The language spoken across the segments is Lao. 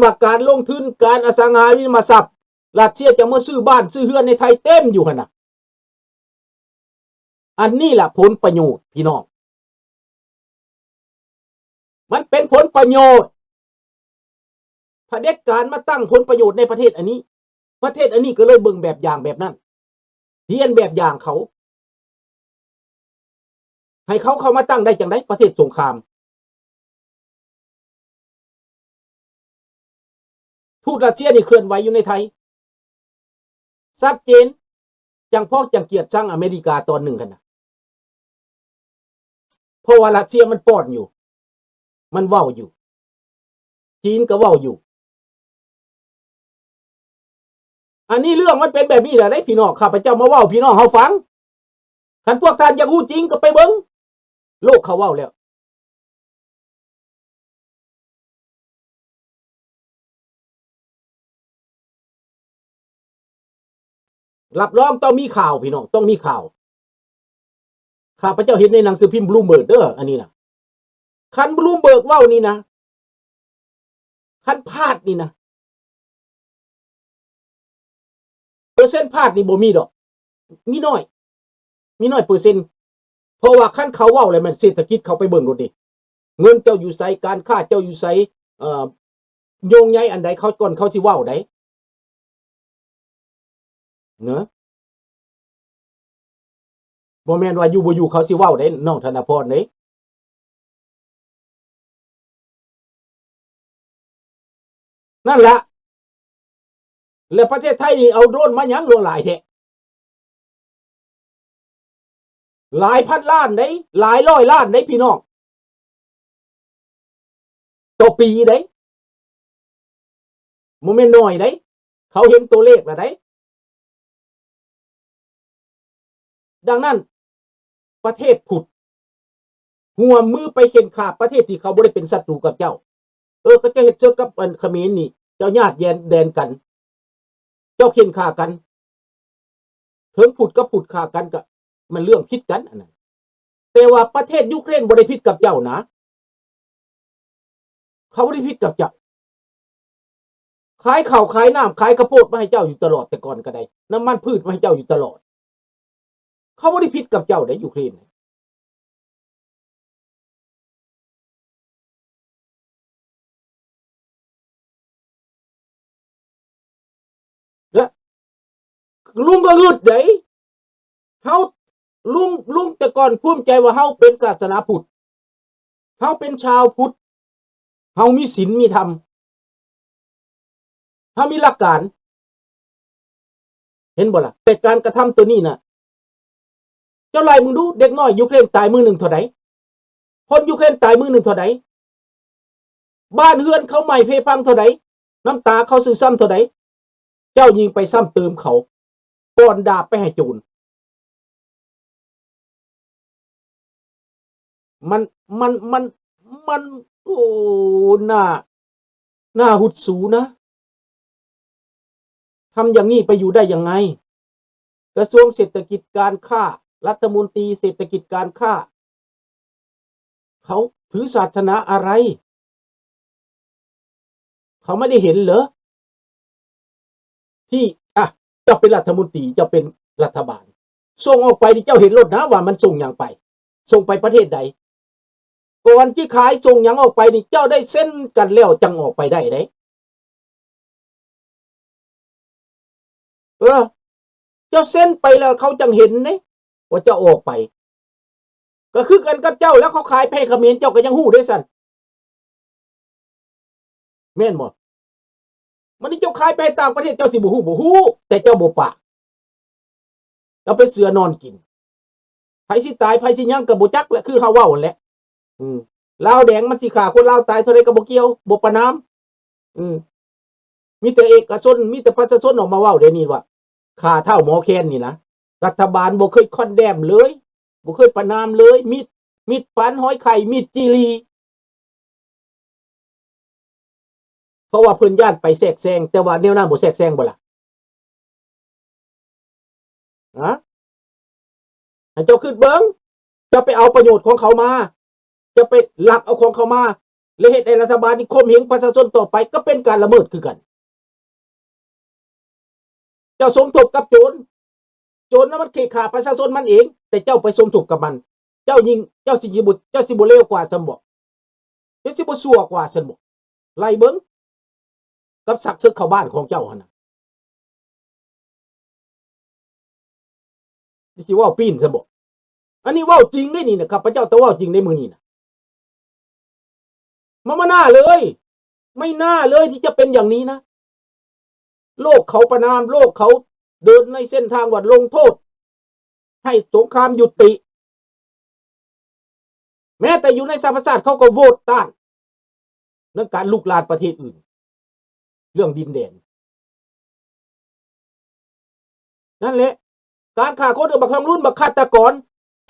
ວ່າການລົງທຶນ ການອະສັງຫາລິມະຊັບ ຣັດເຊຍຈະມາຊື້ບ້ານຊື້ເຮືອນໃນໄທເຕັມຢູ່ຫັ້ນນະ. ອັນນີ້ລະຜົນປະໂຫຍດ ພີ່ນ້ອງ, ມັນເປັນຜົນປະໂຫຍດ. ຜະເດັດການມາຕັ້ງຜົນປະໂຫຍດໃນປະເທດອັນນີ້, ປະເທດອັນນີ້ກໍເລີຍເບິ່ງແບບຢ່າງແບບນັ້ນ, ຮຽນແບບຢ່າງເຂົາ. ໃຫ້ເຂົາເຂົ້າມາຕັ້ງໄດ້ຈັ່ງໃດ ປະເທດສົງຄາມ? ທູດຣັດເຊຍນີ້ເຄື່ອນໄຫວຢູ່ໃນໄທ ຊັດເຈນ, ຈັ່ງພໍກຈັ່ງກຽດຊັງອາເມລິກາຕອນໜຶ່ງຫັ້ນນະ. ເພາະວ່າຣັດເຊຍມັນປ້ອນຢູ່, ມັນເວົ້າຢູ່, ຈີນກໍເວົ້າຢູ່. ອັນນີ້ເລື່ອງມັນເປັນແບບນີ້ແຫຼະເດ້ພີ່ນ້ອງ, ຂ້າພະເຈົ້າມາເວົ້າໃຫ້ພີ່ນ້ອງເຮົາຟັງ. ຄັນພວກທ່ານຢາກຮູ້ຈິງກໍໄປເບິ່ງ, ໂລກເຂົາເວົ້າແລ້ວ. ຮັບຮອງຕ້ອງມີຂ່າວ ພີ່ນ້ອງ, ຕ້ອງມີຂ່າວ. ຂ້າພະເຈົ້າເຫັນໃນໜັງສືພິມບລູມເບີກເດີ ອັນນີ້ນະ. ຄັນບລູມເບີກເວົ້ານີ້ນະ, ຄັນພາດນີ້ນະ, ເປີເຊັນພາດນີ້ບໍ່ມີດອກ, ມີໜ້ອຍ, ມີໜ້ອຍເປີເຊັນ. ເພາະວ່າຄັນເຂົາເວົ້າແລ້ວແມ່ນເສດຖະກິດເຂົາໄປເບິ່ງໂລດເດ້, ເງິນເຈົ້າຢູ່ໃສ, ການຄ້າເຈົ້າຢູ່ໃສ, ເອີ ໂຍງໃຍອັນໃດເຂົາ ກ່ອນເຂົາຊິເວົ້າໃດ. ເນາະ, ບໍ່ແມ່ນວ່າຢູ່ບໍ່ຢູ່ເຂົາຊິເວົ້າໄດ້ ນ້ອງທະນະພອນເດ້. ນັ້ນລະ, ແລ້ວປະເທດໄທນີ້ເອົາໂດຣນມາຫຍັງຫຼວງຫຼາຍແທ້? ຫຼາຍພັນລ້ານເດ້, ຫຼາຍຮ້ອຍລ້ານເດ້ພີ່ນ້ອງ, ຕໍ່ປີເດ້, ບໍ່ແມ່ນໜ້ອຍເດ້, ເຂົາເຫັນຕົວເລກແລ້ວເດ້. ດັ່ງນັ້ນ ປະເທດພຸດຮ່ວມມືໄປເຂັ່ນຂ້າປະເທດທີ່ເຂົາບໍ່ໄດ້ເປັນສັດຕູກັບເຈົ້າ. ເອີ ເຂົາເຈົ້າເຮັດເຊິ່ງກັບອັນຂະເໝນນີ້, ເຈົ້າຍາດແດນກັນ, ເຈົ້າເຂັ່ນຂ້າກັນ, ເຖິງພຸດກັບພຸດຂ້າກັນ ກະມັນເລື່ອງຜິດກັນອັນນັ້ນ. ແຕ່ວ່າປະເທດຢູເຄຣນບໍ່ໄດ້ຜິດກັບເຈົ້ານະ, ເຂົາບໍ່ໄດ້ຜິດກັບເຈົ້າ. ຂາຍເຂົ້າຂາຍນ້ຳ ຂາຍເຂົ້າໂພດມາໃຫ້ເຈົ້າຢູ່ຕະຫຼອດ, ແຕ່ກ່ອນກໍໄດ້ ນ້ຳມັນພືດມາໃຫ້ເຈົ້າຢູ່ຕະຫຼອດ. ເຂົາບໍ່ໄດ້ຜິດກັບເຈົ້າເດ້ ຢູເຄຣນ. ແລະ ລຸງກໍງຶດເດ້. ເຮົາ ລຸງ ລຸງແຕ່ກ່ອນພູມໃຈວ່າເຮົາເປັນສາສະໜາພຸດ, ເຮົາເປັນຊາວພຸດ, ເຮົາມີສິນມີທຳ, ເຮົາມີຫຼັກການ. ເຫັນບໍ່ລະ? ແຕ່ການກະທຳໂຕນີ້ນະ, ເຈົ້າໄລ່ເບິ່ງດູ, ເດັກນ້ອຍຢູເຄຣນຕາຍມື້ໜຶ່ງເທົ່າໃດ? ຄົນຢູເຄຣນຕາຍມື້ໜຶ່ງເທົ່າໃດ? ບ້ານເຮືອນເຂົາໄໝ້ເພພັງເທົ່າໃດ? ນ້ຳຕາເຂົາຊື່ຊ້ຳເທົ່າໃດ? ເຈົ້າຍິ່ງໄປຊ້ຳເຕີມເຂົາ, ປ້ອນດາບໄປໃຫ້ໂຈນ. ມັນ ມັນ ມັນ ມັນ ໂອ້ ໜ້າ ໜ້າຫົດຫູນະ. ທຳຢ່າງນີ້ໄປຢູ່ໄດ້ຍັງໄງ? ກະຊວງເສດຖະກິດການຄ້າ, ລັດຖະມົນຕີເສດຖະກິດການຄ້າ, ເຂົາຖືສາສະໜາອະໄລ? ເຂົາບໍ່ໄດ້ເຫັນເຫຼື? ທີ່ ອະ ເຈົ້າເປັນລັດຖະມົນຕີ, ເຈົ້າເປັນລັດຖະບານ, ສົ່ງອອກໄປນີ້ເຈົ້າເຫັນໂລດນະວ່າມັນສົ່ງຫຍັງໄປ, ສົ່ງໄປປະເທດໃດ? ກ່ອນຊິຂາຍສົ່ງຫຍັງອອກໄປນີ້ ເຈົ້າໄດ້ເຊັນກັນແລ້ວຈັ່ງອອກໄປໄດ້ເດ້. ເອີ ເຈົ້າເຊັນໄປແລ້ວເຂົາຈັ່ງເຫັນເດ້ ວ່າເຈົ້າອອກໄປ. ກໍຄືກັນກັບເຈົ້າແລ້ວ, ເຂົາຂາຍໄປໃຫ້ຂະເໝນ ເຈົ້າກໍຍັງຮູ້ເດ້ຊັ້ນ. ແມ່ນບໍ່? ບັດນີ້ເຈົ້າຂາຍໄປໃຫ້ຕ່າງປະເທດ ເຈົ້າຊິບໍ່ຮູ້ບໍ່? ຮູ້, ແຕ່ເຈົ້າບໍ່ປາກ. ເຈົ້າເປັນເສືອນອນກິນ. ໃຜຊິຕາຍ ໃຜຊິຫຍັງກໍບໍ່ຈັກແຫຼະ, ຄືເຮົາເວົ້າຫັ້ນແຫຼະ. ອືມ ລາວແດງມັນຊິຂ້າຄົນລາວຕາຍເທົ່າໃດກໍບໍ່ກ່ຽວ, ບໍ່ປະນາມ. ອືມ ມີແຕ່ເອກະຊົນ, ມີແຕ່ປະຊາຊົນອອກມາເວົ້າດຽວນີ້ວ່າ ຂ້າທ້າວໝໍແຄນນີ້ນະ, ລັດຖະບານບໍ່ເຄີຍຄອນແດມເລີຍ, ບໍ່ເຄີຍປະນາມເລີຍ, ມິດ, ມິດປານຫອຍໄຂ່, ມິດຈີ່ຫຼີ່. ເພາະວ່າເພິ່ນຢ້ານໄປແຊກແຊງ, ແຕ່ວ່າແນວນັ້ນບໍ່ແຊກແຊງບໍ່ລະ? ຮະ? ໃຫ້ເຈົ້າຄິດເບິ່ງ, ເຈົ້າໄປເອົາປະໂຫຍດຂອງເຂົາມາ, ເຈົ້າໄປລັກເອົາຂອງເຂົາມາ, ແລະເຮັດໃຫ້ລັດຖະບານນີ້ຂົ່ມເຫງປະຊາຊົນຕໍ່ໄປ ກໍເປັນການລະເມີດຄືກັນ. ເຈົ້າສົມທົບກັບໂຈນ, ໂຈນນະມັນເຄຂ້າປະຊາຊົນມັນເອງ, ແຕ່ເຈົ້າໄປສົມທົບກັບມັນ. ເຈົ້າຍິ່ງ, ເຈົ້າຊິບໍ່, ເຈົ້າຊິບໍ່ເລວກວ່າຊັ້ນບໍ? ເຈົ້າຊິບໍ່ຊົ່ວກວ່າຊັ້ນບໍ? ໄລ່ເບິ່ງກັບຊັກເສິກເຂົ້າບ້ານຂອງເຈົ້າຫັ້ນນະ. ຊິເວົ້າປີ້ນຊັ້ນບໍ? ອັນນີ້ເວົ້າຈິງເດ້ນີ້ນະ, ຂ້າພະເຈົ້າຕ້ອງເວົ້າຈິງໃນມື້ນີ້ນະ. ມາ ບໍ່ໜ້າເລີຍ, ໄມ່ໜ້າເລີຍທີ່ຈະເປັນຢ່າງນີ້ນະ. ໂລກເຂົາປະນາມ, ໂລກເຂົາເດີນໃນເສັ້ນທາງວ່າລົງໂທດ, ໃຫ້ສົງຄາມຍຸຕິ. ແມ້ແຕ່ຢູ່ໃນສະຫະປະຊາຊາດເຂົາກໍໂຫວດຕ້ານເລື່ອງການລຸກລານປະເທດອື່ນ, ເລື່ອງດິນແດນ. ນັ້ນແຫຼະ ການຂ້າຄົນ ເອີ ບັກທອງລຸນ ບັກຄາດຕະກອນ,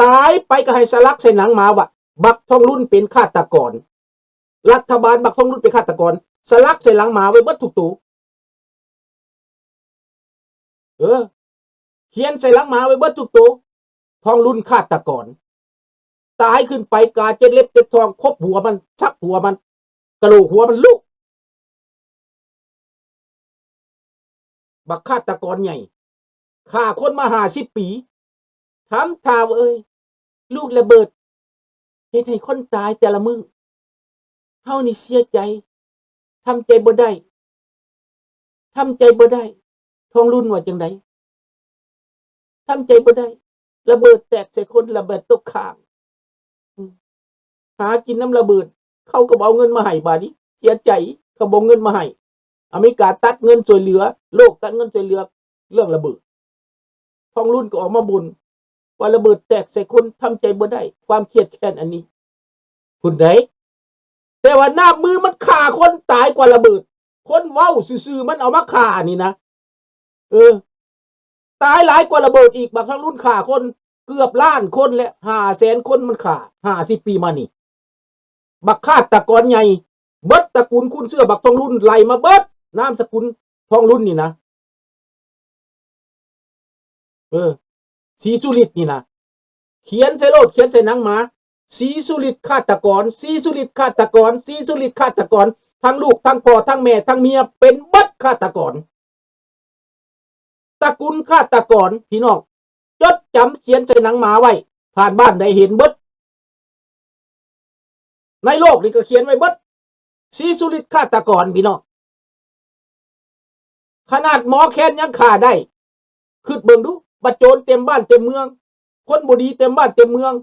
ຕາຍໄປກໍໃຫ້ສະຫຼັກໃສ່ໜັງໝາວ່າ ບັກທອງລຸນເປັນຄາດຕະກອນ. ລັດຖະບານ ບັກທອງລຸນເປັນຄາດຕະກອນ, ສະຫຼັກໃສ່ຫຼັງໝາໄວ້ເບິດທຸກໂຕ. ເອີ ຂຽນໃສ່ຫຼັງໝາໄວ້ເບິດທຸກໂຕ, ທອງລຸນຄາດຕະກອນ. ຕາຍຂຶ້ນໄປ ກາເຈັດເລັບເຈັດທ່ອງ ຄົບຫົວມັນ, ສັກຫົວມັນ, ກະໂຫຼກຫົວມັນລຸ. ບັກຄາດຕະກອນໃຫຍ່ ຂ້າຄົນມາຫ້າສິບປີ, ທຳທ່າວ່າ ເອີຍ ລູກລະເບີດເຮັດໃຫ້ຄົນຕາຍແຕ່ລະມື້, ເຮົານີ້ເສຍໃຈ, ທຳໃຈບໍ່ໄດ້, ທຳໃຈບໍ່ໄດ້. ທອງລຸນວ່າຈັ່ງໃດ? ທຳໃຈບໍ່ໄດ້, ລະເບີດແຕກໃສ່ຄົນ, ລະເບີດຕົກຂ້າງ. ອືມ ຫາກິນນຳລະເບີດ, ເຂົາກໍບໍ່ເອົາເງິນມາໃຫ້. ບາດນີ້ເສຍໃຈ, ເຂົາບໍ່ເອົາເງິນມາໃຫ້. ອາເມລິກາຕັດເງິນຊ່ວຍເຫຼືອ, ໂລກຕັດເງິນຊ່ວຍເຫຼືອເລື່ອງລະເບີດ. ທອງລຸນກໍອອກມາບົ່ນວ່າລະເບີດແຕກໃສ່ຄົນ, ທຳໃຈບໍ່ໄດ້, ຄວາມຄຽດແຄ້ນອັນນີ້. ພຸ້ນໃດ໋ ແຕ່ວ່ານ້ຳມືມັນຂ້າຄົນຕາຍກວ່າລະເບີດ. ຄົນເວົ້າຊື່ໆ ມັນເອົາມາຂ້ານີ້ນະ. ເອີ ຕາຍຫຼາຍກວ່າລະເບີດອີກ. ບັກທອງລຸນຂ້າຄົນເກືອບລ້ານຄົນແລ້ວ, ຫ້າແສນຄົນມັນຂ້າ ຫ້າສິບປີມານີ້. ບັກຄາດຕະກອນໃຫຍ່, ເບິດຕະກຸນຄູນເຊື້ອບັກທອງລຸນ, ໄລ່ມາເບິດນາມສະກຸນທອງລຸນນີ້ນະ. ເອີ ສີສຸລິດນີ້ນະ, ຂຽນໃສ່ໂລດ, ຂຽນໃສ່ໜັງໝາ, ສີສຸລິດຄາດຕະກອນ, ສີສຸລິດຄາດຕະກອນ, ສີສຸລິດຄາດຕະກອນ, ທັງລູກ ທັງພໍ່ ທັງແມ່ ທັງເມຍ ເປັນເບິດຄາດຕະກອນ. ຕະກຸນຄາດຕະກອນ ພີ່ນ້ອງ, ຈົດຈຳ, ຂຽນໃສ່ໜັງໝາໄວ້, ຜ່ານບ້ານໃດເຫັນເບິດ. ໃນໂລກນີ້ກໍຂຽນໄວ້ເບິດ, ສີສຸລິດຄາດຕະກອນ ພີ່ນ້ອງ. ຂະໜາດໝໍແຄນຍັງຂ້າໄດ້, ຄິດເບິ່ງດູ, ບັດໂຈນເຕັມບ້ານເຕັມເມືອງ, ຄົນບໍ່ດີເຕັມບ້ານເຕັມເມືອງ,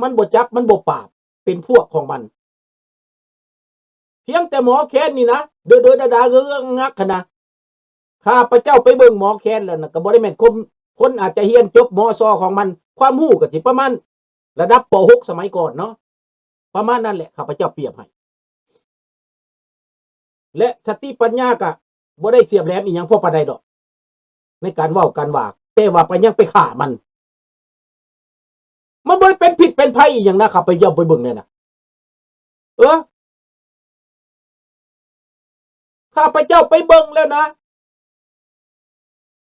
ມັນບໍ່ຈັບ, ມັນບໍ່ປາບ, ເປັນພວກຂອງມັນ. ພຽງແຕ່ໝໍແຄນນີ້ນະ ເດີໆດາໆເງືອກໆຫັ້ນນະ, ຂ້າພະເຈົ້າໄປເບິ່ງໝໍແຄນແລ້ວນະ, ກໍບໍ່ໄດ້ແມ່ນຄົນ, ຄົນອາດຈະຮຽນຈົບ ມສ ຂອງມັນ, ຄວາມຮູ້ກໍຊິປະມານລະດັບ ປໍຫົກ ສະໄໝກ່ອນເນາະ, ປະມານນັ້ນແຫຼະ, ຂ້າພະເຈົ້າປຽບໃຫ້. ແລະ ສະຕິປັນຍາກະບໍ່ໄດ້ສຽບແຫຼມອີ່ຫຍັງພໍປານໃດດອກ ໃນການເວົ້າການວ່າ, ແຕ່ວ່າໄປຍັງໄປຂ້າມັນ. ມັນບໍ່ໄດ້ເປັນພິດເປັນໄພອີ່ຫຍັງນະ, ຂ້າພະເຈົ້າໄປເບິ່ງແລ້ວນະ. ເອີ ຂ້າພະເຈົ້າໄປເບິ່ງແລ້ວນະ.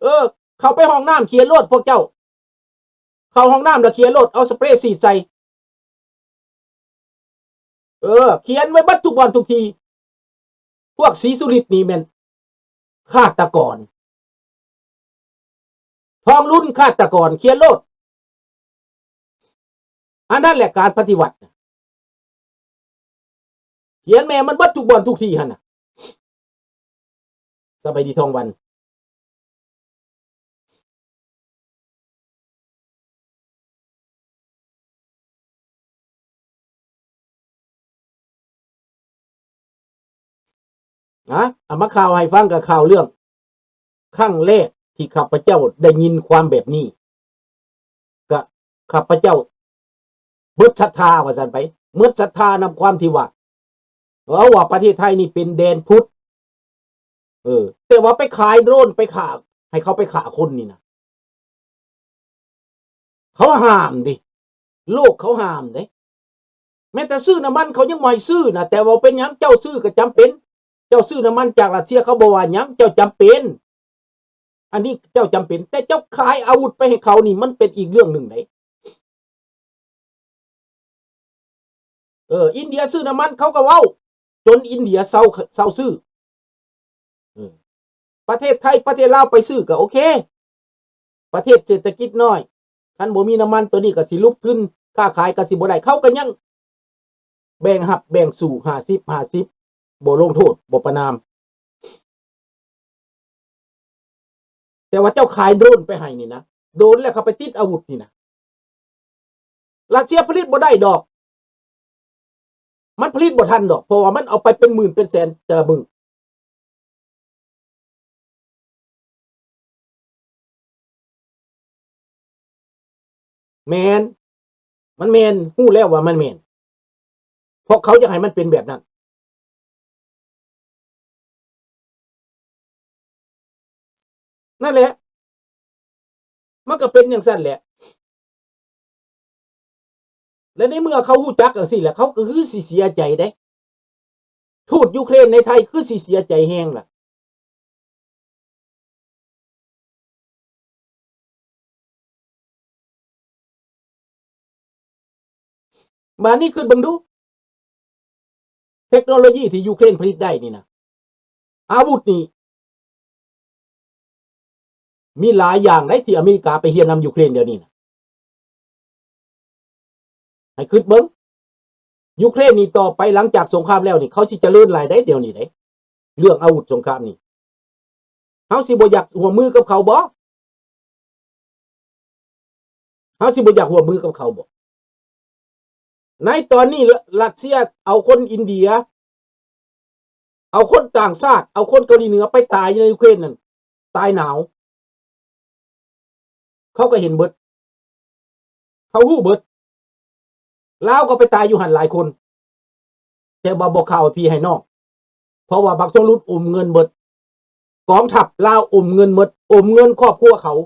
ເອີ ເຂົ້າໄປຫ້ອງນ້ຳຂຽນໂລດພວກເຈົ້າ, ເຂົ້າຫ້ອງນ້ຳແລ້ວຂຽນໂລດ, ເອົາສະເປສີດໃສ່. ເອີ ຂຽນໄວ້ເບິດທຸກບ່ອນທຸກທີ່. ພວກສີສຸລິດນີ້ແມ່ນຄາດຕະກອນ, ທອງລຸນຄາດຕະກອນ, ຂຽນໂລດ. ອັນນັ້ນແຫຼະການປະຕິວັດ, ຂຽນແມ່ມັນເບິດທຸກບ່ອນທຸກທີ່ຫັ້ນນະ. ສະບາຍດີ ທອງວັນ. ນະ ເອົາມາຂ່າວໃຫ້ຟັງ ກໍຂ່າວເລື່ອງຄັ້ງແລກທີ່ຂ້າພະເຈົ້າໄດ້ຍິນຄວາມແບບນີ້, ກະຂ້າພະເຈົ້າເບິດສັດທາວ່າຊັ້ນໄປ, ເໝິດສັດທານຳຄວາມທີ່ວ່າ ເວົ້າວ່າປະເທດໄທນີ້ເປັນແດນພຸດ. ເອີ ແຕ່ວ່າໄປຂາຍໂດຣນ ໄປຂ້າ ໃຫ້ເຂົາໄປຂ້າຄົນນີ້ນະ, ເຂົາຫ້າມເດ້, ໂລກເຂົາຫ້າມເດ້. ແມ້ແຕ່ຊື້ນ້ຳມັນເຂົາຍັງບໍ່ໃຫ້ຊື້ນະ, ແຕ່ວ່າເປັນຫຍັງເຈົ້າຊື້ກໍຈຳເປັນ, ເຈົ້າຊື້ນ້ຳມັນຈາກຣັດເຊຍເຂົາບໍ່ວ່າຫຍັງ, ເຈົ້າຈຳເປັນ, ອັນນີ້ເຈົ້າຈຳເປັນ, ແຕ່ເຈົ້າຂາຍອາວຸດໄປໃຫ້ເຂົານີ້ ມັນເປັນອີກເລື່ອງໜຶ່ງເດ້. ເອີ ອິນເດຍຊື້ນ້ຳມັນ ເຂົາກໍເວົ້າ ຈົນອິນເດຍເຊົາ ເຊົາຊື້. ເອີ ປະເທດໄທ ປະເທດລາວໄປຊື້ກໍໂອເຄ. ປະເທດເສດຖະກິດນ້ອຍ ຄັນບໍ່ມີນ້ຳມັນໂຕນີ້ກໍຊິຫຼຸບທຶນ ຄ້າຂາຍກໍຊິບໍ່ໄດ້. ເຂົາກໍຍັງແບ່ງຮັບແບ່ງສູ້ ຫ້າສິບ ຫ້າສິບ ບໍ່ລົງໂທດ ບໍ່ປະນາມ. ແຕ່ວ່າເຈົ້າຂາຍໂດຣນໄປໃຫ້ນີ້ນະ ໂດຣນແລ້ວເຂົາໄປຕິດອາວຸດນີ້ນະ ຣັດເຊຍຜະລິດບໍ່ໄດ້ດອກ. ມັນຜະລິດບໍ່ທັນດອກ ເພາະວ່າມັນເອົາໄປເປັນໝື່ນເປັນແສນແຕ່ລະມື້. ແມ່ນ ມັນແມ່ນ ຮູ້ແລ້ວວ່າມັນແມ່ນ ເພາະເຂົາຢາກໃຫ້ມັນເປັນແບບນັ້ນ. ນັ້ນແຫຼະ ມັນກໍເປັນຈັ່ງຊັ້ນແຫຼະ. ແລະ ໃນເມື່ອເຂົາຮູ້ຈັກຈັ່ງຊີ້ແຫຼະ ເຂົາກໍຄືຊິເສຍໃຈເດ້. ທູດຢູເຄຣນໃນໄທຄືຊິເສຍໃຈແຮງລະ. ບາດນີ້ຄິດເບິ່ງດູ ເທັກໂນໂລຢີທີ່ຢູເຄຣນຜະລິດໄດ້ນີ້ນະ ອາວຸດນີ້ ມີຫຼາຍຢ່າງໃດທີ່ອາເມລິກາໄປຮຽນນຳຢູເຄຣນດຽວນີ້ນະ. ໃຫ້ຄິດເບິ່ງ ຢູເຄຣນນີ້ຕໍ່ໄປຫຼັງຈາກສົງຄາມແລ້ວນີ້ ເຂົາຊິຈະເລີນຫຼາຍໃດດຽວນີ້ໃດ ເລື່ອງອາວຸດສົງຄາມນີ້. ເຮົາຊິບໍ່ຢາກຮ່ວມມືກັບເຂົາບໍ່? ເຮົາຊິບໍ່ຢາກຮ່ວມມືກັບເຂົາບໍ່? ໃນຕອນນີ້ ຣັດເຊຍເອົາຄົນອິນເດຍ ເອົາຄົນຕ່າງຊາດ ເອົາຄົນເກົາຫຼີເໜືອໄປຕາຍຢູ່ໃນຢູເຄຣນນັ້ນ ຕາຍໜາວ ເຂົາກໍເຫັນເບິດ ເຂົາຮູ້ເບິດ. ລາວກໍໄປຕາຍຢູ່ຫັ້ນຫຼາຍຄົນ ແຕ່ວ່າບໍ່ຂ່າວໃຫ້ພີ່ໃຫ້ນ້ອງ ເພາະວ່າບັກທອງລຸນອົມເງິນເບິດ ກອງທັບລາວອົມເງິນເບິດ ອົມເງິນຄອບຄົວເຂົາ.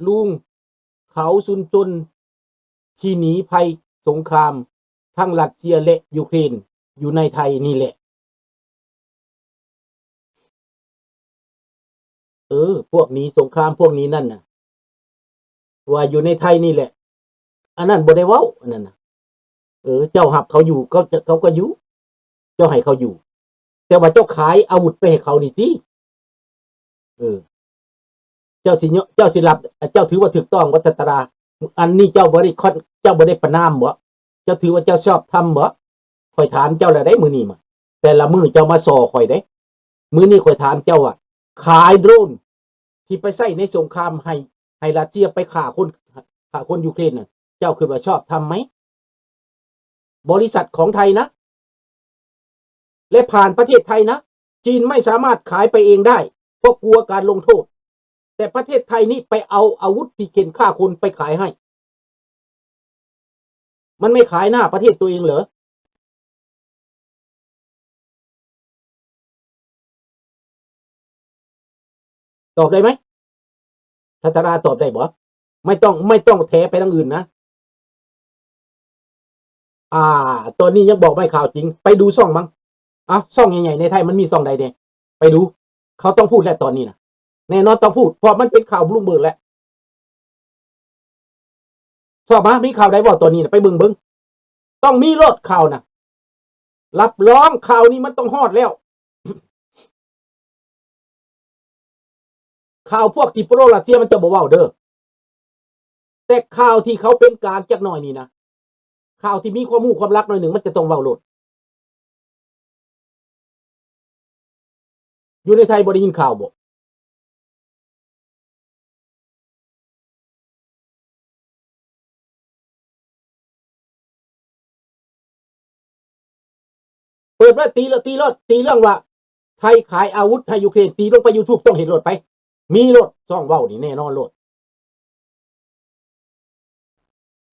ລຸງ ເຂົາຊຸມຊົນທີ່ໜີໄພສົງຄາມທັງຣັດເຊຍ ແລະ ຢູເຄຣນ ຢູ່ໃນໄທນີ້ແຫຼະ. ເອີ ພວກໜີສົງຄາມພວກນີ້ນັ້ນນະ ວ່າຢູ່ໃນໄທນີ້ແຫຼະ ອັນນັ້ນບໍ່ໄດ້ເວົ້າ ອັນນັ້ນນະ. ເອີ ເຈົ້າຮັບເຂົາຢູ່ ເຂົາ ເຂົາກໍຢູ່ ເຈົ້າໃຫ້ເຂົາຢູ່ ແຕ່ວ່າເຈົ້າຂາຍອາວຸດໄປໃຫ້ເຂົານີ້ຕິ. ເອີ ເຈົ້າຊິ ເຈົ້າຊິຮັບ ເຈົ້າຖືວ່າຖືກຕ້ອງບໍ່ ທັດຕະລາ? ອັນນີ້ເຈົ້າບໍ່ໄດ້ ເຈົ້າບໍ່ໄດ້ປະນາມບໍ່? ເຈົ້າຖືວ່າເຈົ້າຊອບທຳບໍ່? ຂ້ອຍຖາມເຈົ້າແລ້ວເດ້ມື້ນີ້ມາ ແຕ່ລະມື້ເຈົ້າມາສໍ່ຂ້ອຍເດ້. ມື້ນີ້ຂ້ອຍຖາມເຈົ້າວ່າ ຂາຍໂດຣນທີ່ໄປໃຊ້ໃນສົງຄາມໃຫ້ ໃຫ້ຣັດເຊຍໄປຂ້າຄົນ ຂ້າຄົນຢູເຄຣນນັ້ນ ເຈົ້າຄິດວ່າຊອບທຳໄໝ? ບໍລິສັດຂອງໄທນະ ແລະ ຜ່ານປະເທດໄທນະ ຈີນໄມ່ສາມາດຂາຍໄປເອງໄດ້ ເພາະກົວການລົງໂທດ ແຕ່ປະເທດໄທນີ້ໄປເອົາອາວຸດທີ່ເຂັນຂ້າຄົນໄປຂາຍໃຫ້ ມັນໄມ່ຂາຍໜ້າປະເທດໂຕເອງເຫຼື? ຕອບໄດ້ໄໝ? ທັດຕະລາຕອບໄດ້ບໍ່? ໄມ່ຕ້ອງ ໄມ່ຕ້ອງແຖໄປທາງອື່ນນະ. ອ່າ ຕອນນີ້ຍັງບອກໄມ່ຂ່າວຈິງ ໄປດູຊ່ອງມັງ. ເອົ້າ ຊ່ອງໃຫຍ່ໆໃນໄທມັນມີຊ່ອງໃດແດ່? ໄປດູ. ເຂົາຕ້ອງພູດແຫຼະຕອນນີ້ນະ ແນ່ນອນຕ້ອງພູດ ເພາະມັນເປັນຂ່າວບລູມເບີກແຫຼະ. ຊອກມາ ມີຂ່າວໃດເວົ້າຕອນນີ້ນະ ໄປເບິ່ງເບິ່ງ. ຕ້ອງມີໂລດຂ່າວນະ ຮັບຮອງຂ່າວນີ້ມັນຕ້ອງຮອດແລ້ວ. ຂ່າວພວກທີ່ໂປຣຣັດເຊຍມັນຈະບໍ່ເວົ້າເດີ ແຕ່ຂ່າວທີ່ເຂົາເປັນກາງຈັກໜ້ອຍນີ້ນະ ຂ່າວທີ່ມີຄວາມຮູ້ຄວາມລັບໜ້ອຍໜຶ່ງ ມັນຈະຕ້ອງເວົ້າໂລດ. ຢູ່ໃນໄທບໍ່ໄດ້ຍິນຂ່າວບໍ່? ເປີດມາຕີໂລດ ຕີໂລດ ຕີເລື່ອງວ່າໄທຂາຍອາວຸດໃຫ້ຢູເຄຣນ ຕີລົງໄປຢູທູບ ຕ້ອງເຫັນໂລດໄປ ມີໂລດ ຊ່ອງເວົ້ານີ້ແນ່ນອນໂລດ.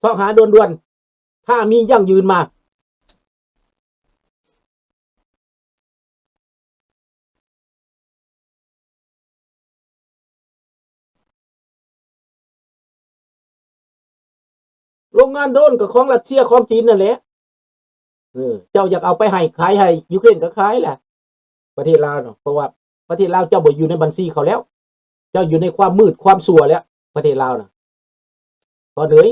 ຊອກຫາດ່ວນໆ ຖ້າມີຢັ້ງຢືນມາ. ໂລງງານໂດຣນກໍຂອງຣັດເຊຍ ຂອງຈີນນັ້ນແຫຼະ. ເອີ ເຈົ້າຢາກເອົາໄປໃຫ້ ຂາຍໃຫ້ຢູເຄຣນກໍຂາຍແຫຼະ ປະເທດລາວເນາະ ເພາະວ່າປະເທດລາວເຈົ້າບໍ່ຢູ່ໃນບັນຊີເຂົາແລ້ວ ເຈົ້າຢູ່ໃນຄວາມມືດຄວາມຊົ່ວແລ້ວ ປະເທດລາວນະ. ກ່ອນເລີຍ